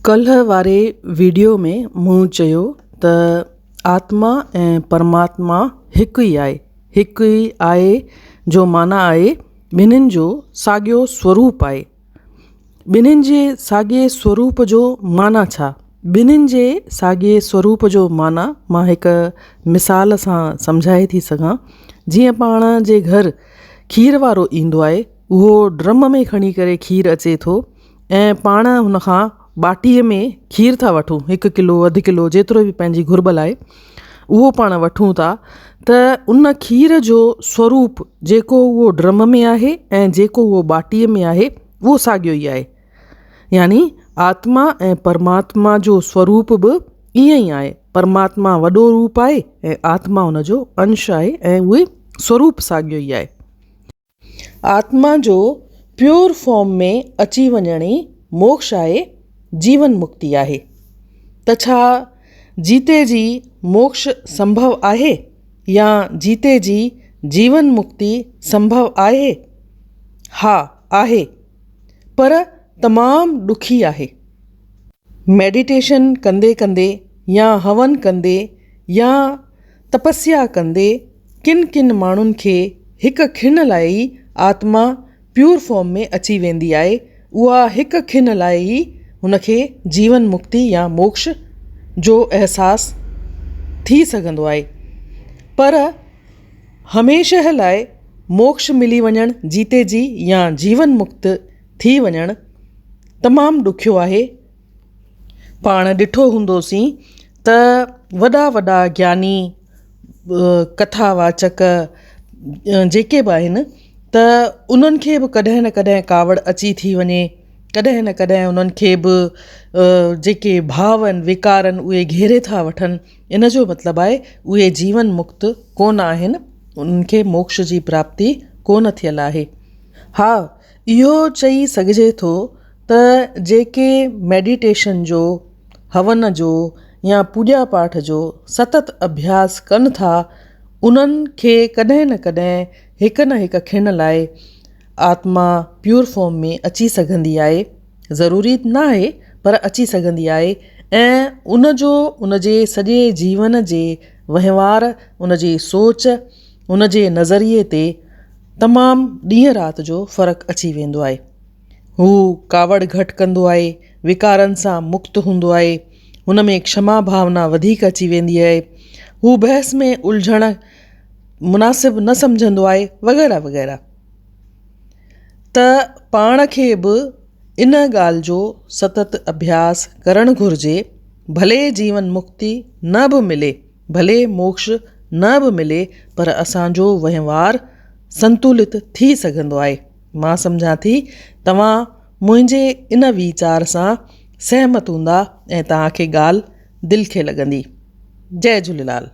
ڪلهه واري ويڊيو ۾ مون چيو ته آتما ۽ پرماتما هڪ ئي آهي. هڪ ئي آهي جو معنيٰ آهي ٻنهين جو ساڳيو سوروپ آهي. ٻنهين جي ساڳئي سوروپ جو معنيٰ ڇا؟ ٻنهين جي ساڳئي سوروپ جو معنيٰ مان هڪ مثال سان سمجهائي ٿي سگهان. جيئن پاڻ جي گهر کير وارو ايندو آهي اهو ڊرم ۾ کڻي ڪري کير اچي ٿو ۽ پاڻ هن کان ٻاٽيء ۾ کير ٿا وٺون هڪ ڪلو اڌ ڪلو جيترو به پنهنجي گهربل آهي اهو پاڻ وٺون ٿا ته ان کير جو سوروپ جيڪو اهو ڊرم ۾ آهي ۽ جيڪو اهو ٻاٽيء ۾ آهي اهو ساڳيو ئي آهي يعني آتما ۽ پرماتما جو سوروپ به ائين ئي آهي پرماتما وڏو روپ آهي ۽ آتما ان جو انش آهي ۽ اهي سوروپ ساڳيو ئي آهي. آتما جو پيور فارم ۾ اچي وڃڻ ئي موڪش آهي، جيون مڪتي آهي. ته ڇا جيتي جي موڪش سنڀو آهي يا جيتي جي جيون مڪتي سنڀو آهي؟ ها آهي، پر تمام ڏکي آهي. ميڊيٽيشن ڪندي ڪندي يا هون ڪندي يا تپسيا ڪندي ڪن ڪن ماڻهن کي هڪ کن لاء ئي آتما پيور فارم ۾ اچي ويندي آهي، اها هڪ کن لاء ئي هن کي جيون مڪتي يا موڪش جو احساس ٿي سگهندو آهي. پر هميشه لاء موڪش ملي وڃڻ جيتي جي يا جيون مڪت ٿي وڃڻ تمام ڏکيو آهي. پاڻ ڏٺو هوندوسين ته وڏا وڏا گياني ڪٿا واچڪ جيڪي به آهن ته انهن کي به ڪڏهن نه ڪڏهن ڪاوڙ اچي ٿي وڃي ڪڏهن نه ڪڏهن انهن کي به جيڪي ڀاو آهن وڪار آهن اهي گهيري ٿا وٺن ان جو مطلب آهي اهي جيون مڪت ڪونه آهن انهن کي موڪش جي پراپتي ڪونه ٿيل آهي ها اهو چئي سگهجي ٿو ته جيڪي ميڊيٽيشن جو، هون جو يا پوڄا پاٺ جو ستت اڀياس ڪن ٿا، انهن کي ڪڏهن نه ڪڏهن هڪ نه هڪ کن لاء آتما پيور فارم ۾ اچي سگهندي آهي، ضروري نه آهي پر اچي سگهندي آهي ۽ ان جو ان جي سڄي جيون جي وهنوار، ان جي سوچ، ان جي نظريي تي تمام ڏينهن رات جو فرق اچي ويندو آهي. هو ڪاوڙ گهٽ ڪندو آهي، وڪارن سان مڪت هوندو آهي، هن ۾ ڪشما ڀاونا وڌيڪ اچي ويندي آهي، هو بحث ۾ الجهڻ مناسب نه سمجهندو آهي وغيره وغيره. ته پاڻ کي به ان ڳالهه جو ستت اڀياس ڪرڻ گهرجي، ڀلي جيون مڪتي نه به ملي، ڀلي موڪش نه به ملي پر اسان جو وهنوار سنتولت ٿي سگهندو آهي. مان سمجهان ٿي توهان منهنجي ان ويچار سان سهمت هوندا ۽ توهان کي ڳالهه دل کي لڳندي. جئي جهوليلال.